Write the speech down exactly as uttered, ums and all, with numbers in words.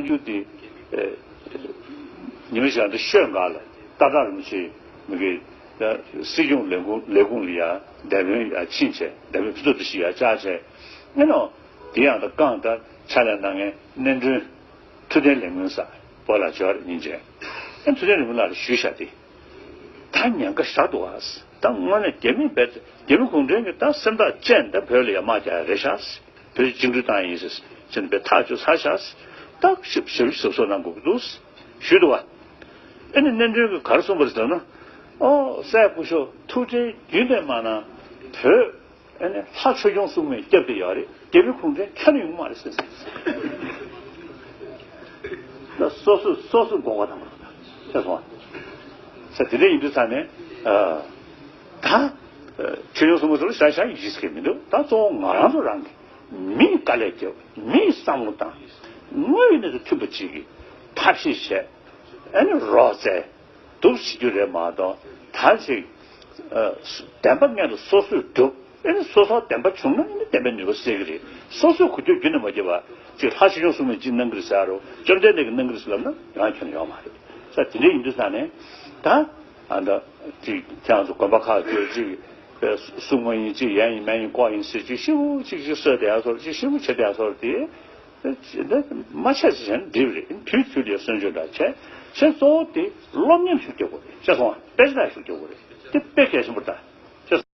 རྒྱུ་དེ། ཨེ། ཉི་མ་ཞག་འདི་ཤོད་འགག་ལ་སྟག་བྲག་རིན་པོ་ཆེ་མི་དགེ། ད་སྲིད་སྐྱོང་ལས་ཁུངས་ལས་ཁུངས་ལ་ཡ་འདེམས་ཐོན་ཡ་ཕྱིན་བྱས་འདེམས་ཐོན་ཕུན་ཚོགས་བདེ་ཞིག་ཡ་བཅར་བྱས། ཨེ་ནོ། དེ་ཡང་ད་རྐང་ད་ཕྱག་ལས་གནང་མཁན་སྣེ་མགྲོན་ཐུབ་བསྟན་ལས་སྔོན་ཟེར་བོད་ལ་འབྱོར་ཉིན་བྱས། ཨེ་ཐུབ་བསྟན་ལས་སྔོན་ལགས་ལ་ཞུས་བཞག་སྟེ། ད་ཉེན་ཁ་ཞེ་དྲག་འདུག་ཨ། ད་དངོས་གནས་རྒྱ་མི་བས་རྒྱ་མི་གུང་ཁྲན་གྱིས་ད་སེམས་ཐག་བཅད་ད་བོད་ལ་ཡ་དམག་རྒྱག་ཡ་རེད་ཤག་བོད་བཅིངས་འགྲོལ་བཏང་ཡིན་ཟེར་ཟེར་ནས་བས་ཐག་གཅོད་ཚར་ཤག་ད་ཞིབ་ཞིབ་ཞིབ་གསོ་གནང་དགོས་ཀྱི་འདུག་ཞུས་འདུག་བ། ཨ་ནི་སྣེ་མགྲོན་གྱིས་ག་རེ་གསུངས་པ་རེད་ཟེར་ན། ཨོ་སྲས་སྐུ་ཞབས་ཐུགས་ཁྲལ་རྒྱུན་ལྡན་མ་གནང་། བོད་ཨ་ནི་ལྷ་ཆོས་སྐྱོང་སྲུང་མས་བསྐྱབས་བསྡད་ཡོད་རེད། རྒྱ་མི་གུང་ཁྲན་ཁྱོན་ནས་ཡོང་མ་རེད་ཟེར་ཟེར། ད་སོ་སོས་སོ་སོས་འགོག་པ་དང་ཤེས་སོང་བ། ས་དེ་འདྲ་ཡིན་དུས་ཙང་ནས་ཨ། ད་ཆོས་སྐྱོང་སྲུང་མ་ཚོ་ལ་ཤ་ཤ་ཡིད་ཆེས་མི་འདུག་ད་གཙོ་བོ་ང་རང་ཚོ་རང་གི་མིའི་དཀའ་ལས་བརྒྱབ། མིའི་བསམ་བློ་བཏང་། དངོས་ཡོད་གནས་ཚུལ་མཐུན་པ་གཅིག་གིས་ཐབས་ཤེས་བྱས། ཨ་ནི་རོགས་བཙལ། སྡུག་བྱེད་རྒྱུ་རེད་མ་གཏོགས་ད་ཅིག་ཨ། བདེན་པ་སྔོན་ལ་སོ་སོས་སྒྲུབ། ཨ་ནི་སོ་སོར་བདེན་པ་བྱུང་ན་ཨ་ནི་བདེན་པའི་ནུས་པ་སད་ཀྱི་རེད། སོ་སོས་གོ་རྒྱུ་རྒྱུན་ནས་མ་བརྒྱབ་པ་ཅིག་ལྷ་ཆོས་སྐྱོང་སྲུང་མས་ཅིག་གནང་གི་རེད་ཟེར་རོ། བཅོམ་ལྡན་འདས་ཀྱིས་གནང་གི་རེད་ཟེར་ལབ་ན་ཡང་ཁྱོན་ནས་ཡོང་མ་རེད། ས་དེ་འདྲ་ཡིན་དུས་ཙང་ནས་ད་ཨ་ད་ཅིག་ཁྱེད་རང་ཚོ་དགོན་པ་ཁག་བསྐྱོད་ཅིག་སྲུང་མ་ཡིན་ཅིག་ཡན་ཡིན་མན་ཡིན་ལྐོག་ཡིན་ཟེར་ཅིག་ཤི་བོ་ཅིག་ཅིག་གསོད་བསྡད་ཡ་སོགས་ཅིག་ཤི་བོ་བྱེད་བསྡད་ཡ་སོགས་དེ། མ་ཆད་ཅི་བྱས་ན་འགྲིག་རེད། དུས་དུས་ལ་གསོལ་མཆོད་འདྲ་བྱས། བྱས་གཙོ་བོ་དེ་སློབ་གཉེར་ཤུགས་རྒྱག་དགོས་རེད། ཤེས་སོང་ང་། དཔེ་ཆ་ལྟ་ཤུགས་རྒྱག་དགོས་རེད། དེ་དཔེ་གལ་ཆེན་པོ་རེད་ད། ཤེས་སོང་།